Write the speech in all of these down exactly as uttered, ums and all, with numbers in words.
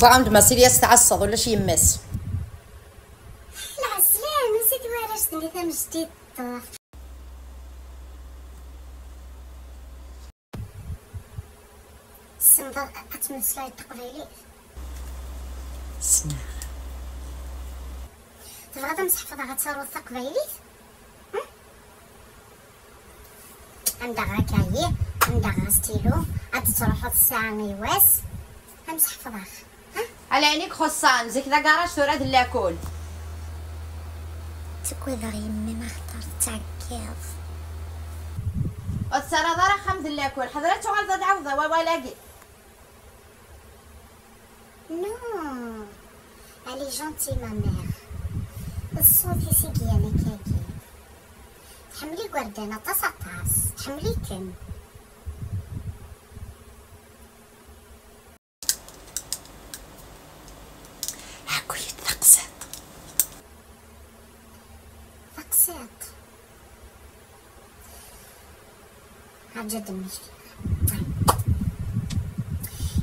Ṭṭɛam d Masilya s tɛasseḍ, ulac yemma-s. Lɛeslama, seg warrac-nni tamejdiṭṭuft. Tessneḍ ad tmeslayeḍ taqbaylit? Ssneɣ. Tebɣiḍ ad m-sḥefḍeɣ ad taruḍ taqbaylit? Hm? Ad m-d-aɣeɣ akeryun, ad m-d-aɣeɣ astilu, ad d-truḥeḍ ssaɛa i wass, ad m-sḥefḍeɣ. Ala ayen i ixuṣṣan, zik d agaṛaj, tura d lakul. Ttaggadeɣ yemma-m axaṭer tettɛeggiḍ. Ur tettarraḍ ara axxam d lakul, ḥader ad tuɣaleḍ ad d-tɛawdeḍ awal-agi. Non, elle est gentille, ma mère. D ṣṣut-is i igan akkagi. Tḥemmel igerdan aṭas, aṭas. Tḥemmel-ikem. Ḥku-yi-d taqsiṭ. Taqsiṭ. Ḥaǧa d-mmektiɣ.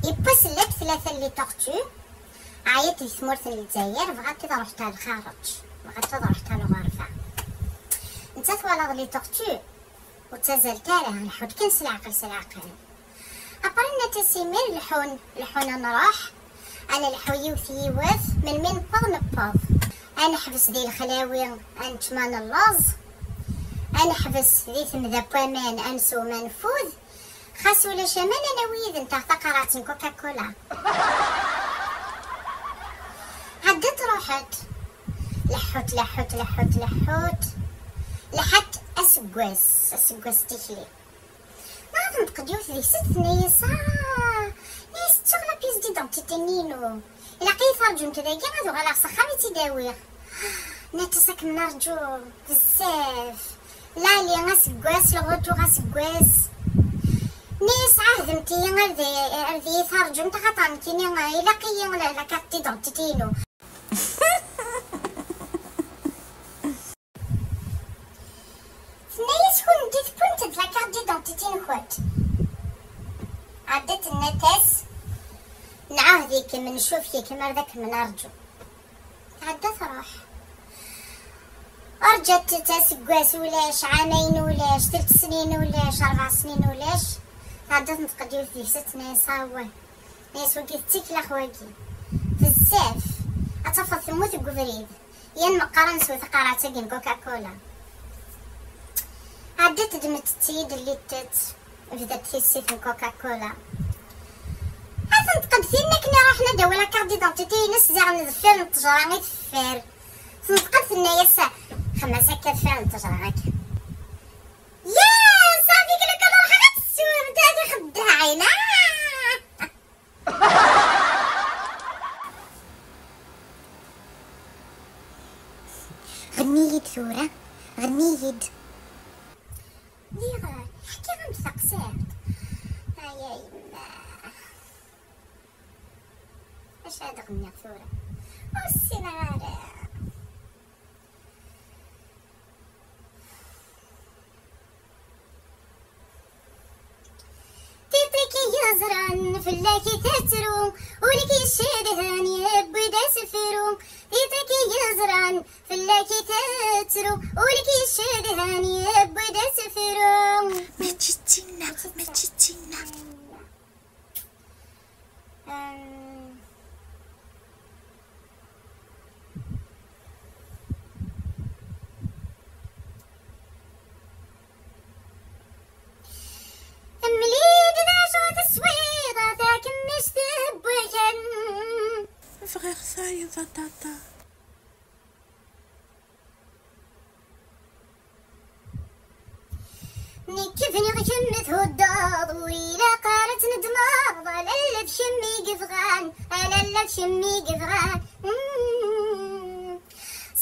Yiwwas llant tlata n les tortues, ɛyant di tmurt n Lezzayer, bɣant ad ruḥent ɣer lxareǧ, bɣant ad ruḥent ɣer lɣerba. Netta twalaḍ les tortues, ur ttazalent ara, leḥḥunt kan s leɛqel, s leɛqel. Après nnant-as imir leḥḥun, leḥḥun ad nruḥ, ad nelḥu yiwet yiwet, melmi newweḍ newweḍ. Ad neḥbes di lexlawi, ad nečč ma nelleẓ, ad neḥbes di temda n waman, ad nsew ma nfud, xas ulac aman ad nawi yid-nteɣ taqerɛet n Coca-Cola. Ɛeddat ruḥet. Leḥḥut, leḥḥut, leḥḥut, leḥḥut. Lḥat aseggas, aseggas tikli. Ma tenṭeq-d yiwet deg-sent tenna-yas: "Ah, tenna-yas ttuɣ la pièce d'identité-nni-inu. Ilaq-iyi tarǧumt dagi, ad uɣaleɣ s axxam i tt-id-awiɣ." Netta-s: "Ad kem-nerǧu bezzaf. Lali aseggas, lɣutu aseggas." Nni-as: "Ɛahdemt-iyi ar d, ar d iyi-tarǧumt, axaṭer nekkini ilaq-iyi la, la carte d'identité-inu." Tenna-yas: "Kunemti tewwimt-d la carte d'identité-nkent?" Ɛeddat tenna-as: "Nɛahd-ikem, ncuf-ikem ar d akem-nerǧu." Tɛedda truḥ. Rǧat-tt aseggas ulac, ɛamayen ulac, telt snin ulac, rebɛ snin ulac. Tɛedda tenṭeq-d yiwet deg-sent tenna-yas: "Awah." Tenna-yas: "Wagi d tikellex wagi. Bezzaf. Ad tafeḍ temmut deg ubrid. Yan meqqar ad nsew taqerɛet-agi n Coca-Cola." Ɛeddat ddmet-tt-id, llitt-tt, bdat tissit n Coca-Cola. Ad tenṭeq-d tin akken iruḥen ad d-tawi la carte d'identité-ines, ziɣen deffir n ttejra i teffer. Tenṭeq-d tenna-yas: "Xemmem-as akka deffir n ttejra akka." Yes, صافي كلا كلا روح غتسوى، انت هذه خداعين. آه. غني-يد ثورة، غني-يد. دير، حكي غنت تقصير. هيا يما. اش هاد غنية ثورة؟ والسيناريو. Tiṭ-ik yeẓran fell-ak i tettru, ul-ik yecedhan yewwi-d asefru. Tiṭ-ik yeẓran fell-ak i tettru, ul-ik yecedhan yewwi-d asefru. Mačči d tinna, mačči d tinna. Em, Mlid d acu teswiḍ a takemmict n wakal. Bɣiɣ tayeḍ a ṭaṭa. Nekk bniɣ kemm thuddeḍ, ur ilaq ara tnedmeḍ, a lalla d kemm i yebɣan, a lalla d kemm i yebɣan. Mm.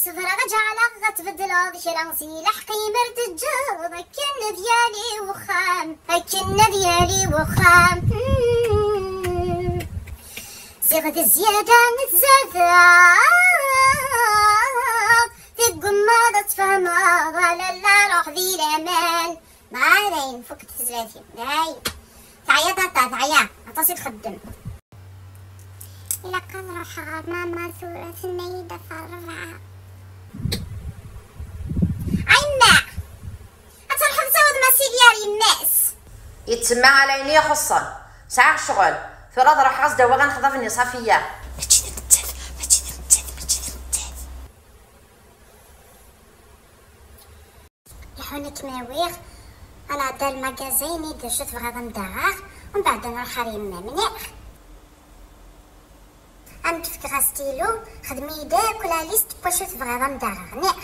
Ṣebreɣ ǧeɛleɣ ad tbeddleḍ kra si leḥq imer teǧǧeḍ akken ad yali wexxam, akken ad yali wexxam. Mm. Ziɣ d zzyada i tzad Teggummaḍ ad tfehmeḍ, a lalla ruḥ di laman. Ma dayen, fuket tezlatin. Dayen. Teɛya ṭaṭa, teɛya. Aṭas i txeddem. Ilaq ad ruḥeɣ ɣer mama tura, tenna-yi-d ɣef ṛṛebɛa. Ɛemma! Ad truḥeḍ ad tawiḍ Masilya ar yemma-s. Yettsemma ala ayen i ixuṣṣen. Sɛiɣ ccɣel. Tura ad ruḥeɣ ad s-d-awiɣ anexḍab-nni i Ṣafiya. Mačči d nettat, mačči d nettat, mačči d nettat. Iḥun ad kem-awiɣ, ad nɛeddi ar lmagazin, ini-d d acu tebɣiḍ ad m-d-aɣeɣ, umbeɛd ad nruḥ ɣer yemma, mliḥ? Ad m-d-fkeɣ astilu, xdem-iyi-d akk la liste n wacu tebɣiḍ ad m-d-aɣeɣ, mliḥ?